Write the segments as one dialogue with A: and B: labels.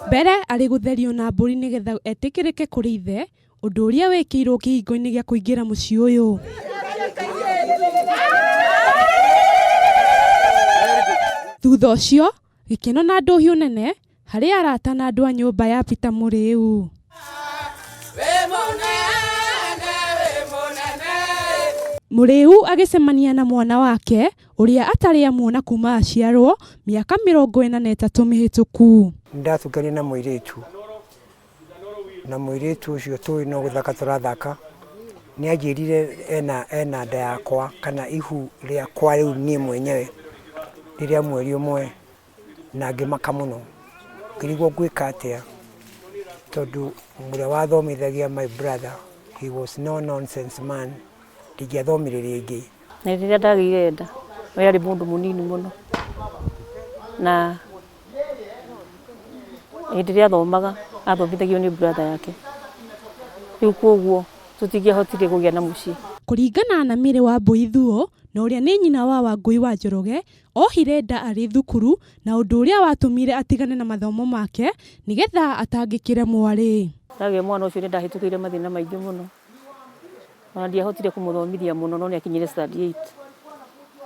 A: Mbere arĩ gũtherio na mbũri nĩgetha etĩkĩrĩke kũrĩ ithe, ũndũ ũrĩa wĩkĩirwo kĩhingo-inĩ gĩa kũingĩra mũciĩ ũyũ. Thutha ũcio, gĩkeno na ndũhiũ nene harĩ arata na andũ a nyũmba ya Peter Mũrĩu. Mũrĩu agĩcemania na mwana wake ũrĩa atarĩ amuona kuma aciarwo mĩaka 43 mĩhĩtũku.
B: Nĩndatũnganire na mũirĩtu, na mũirĩtu ũcio tũĩ no gũthaka tũrathaka, nĩanjĩrire ena ena nda yakwa kana ihu rĩakwa rĩu niĩ mwenyewe nĩ rĩa mweri ũmwe. Na ngĩmaka mũno, ngĩrigwo ngwĩka atĩa, tondũ ũrĩa wathomithagia my brother, he was no nonsense man, ndingĩathomire rĩngĩ.
C: Na rĩrĩa ndagĩire nda, we arĩ mũndũ mũnini mũno, na hĩndĩ ĩrĩa athomaga, athomithagio nĩ brother yake, rĩu koguo tũtingĩahotire kũgĩa na mũciĩ.
A: Kũringana na Mary Wambui Thuo, na ũrĩa nĩ nyina wa Wangũi wa Njoroge, Ohire nda arĩ thukuru na ũndũ ũrĩa watũmire atigane na mathomo make nĩgetha atangĩkĩre mwarĩ.
C: Ndagĩa mwana ũcio nĩ ndahĩtũkĩire mathĩna maingĩ mũno, ona ndiahotire kũmũthomithia mũno no nĩ akinyire standard eight,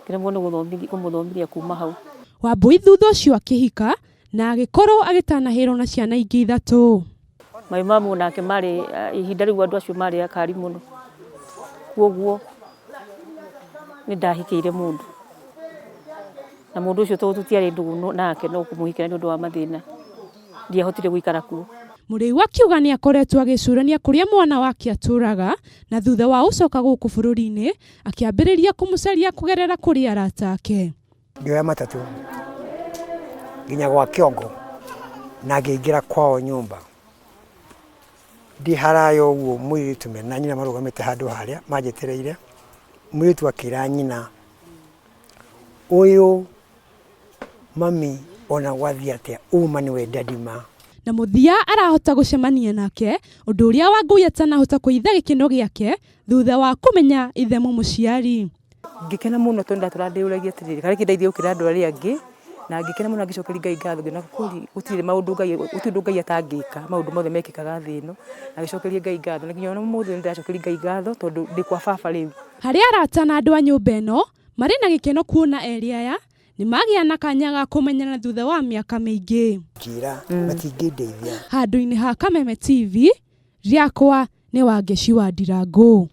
C: ngĩremwo nĩ kũmũthomithia kuma hau.
A: Wambũi thutha ũcio akĩhika na agĩkorwo agĩtanahĩrwo na ciana ingĩ ithatũ.
C: My mum onake marĩ ihinda rĩu andũ acio marĩ akari mũno, kwoguo nĩ ndahikĩire mũndũ, na mũndũ ũcio tondũ tũtiarĩ ndũgũ nake no kũmũhikĩra nĩ ũndũ wa mathĩna, ndiahotire gũikara kuo.
A: Mũrĩu akiuga nĩ akoretwo agĩcũrania kũrĩa mwana wake atũraga na thutha wa gũcoka gũkũ bũrũri-inĩ akĩambĩrĩria kũmũcaria kũgerera kũrĩ arata ake.
B: Ngĩoya matatũ nginya gwa Kĩongo na ngĩingĩra kwao nyũmba. Ndĩ haraya ũguo mũirĩtu mena nyina marũgamĩte handũ harĩa manjetereire, mũirĩtu akĩra nyina, ũyũ mami ona gwathiĩ atĩa uma nĩwe daddy ma.
A: Na mũthia arahota gũcemania nake, ũndũ ũrĩa Wangũi atanahota kũhitha gĩkeno gĩake thutha wa kũmenya ithe mũmũciari.
D: Ngĩkena mũno tondũ ndatũra ndĩyũragia atĩrĩrĩ, karĩ kĩ ndeithie gũkĩra andũ arĩa angĩ, na ngĩkena mũno na ngĩcokeria Ngai ngatho ngĩona kweli gũtirĩ maũndũ Ngai, gũtirĩ ũndũ Ngai atangĩka, maũndũ mothe mekĩkaga thĩ ĩno, na ngĩcokeria Ngai ngatho, na nginya ona ũmũthĩ nĩ ndĩracokeria Ngai ngatho tondũ ndĩ kwa baba rĩu.
A: Harĩ arata na andũ a nyũmba ĩno marĩ na gĩkeno kuona erĩ aya nĩ magĩa na kanya ga kũmenyana thutha wa mĩaka mĩingĩ.
B: Njĩra matingĩndeithia.
A: Handũ-inĩ ha Kameme TV, rĩakwa nĩ Wangeci wa Ndirangũ.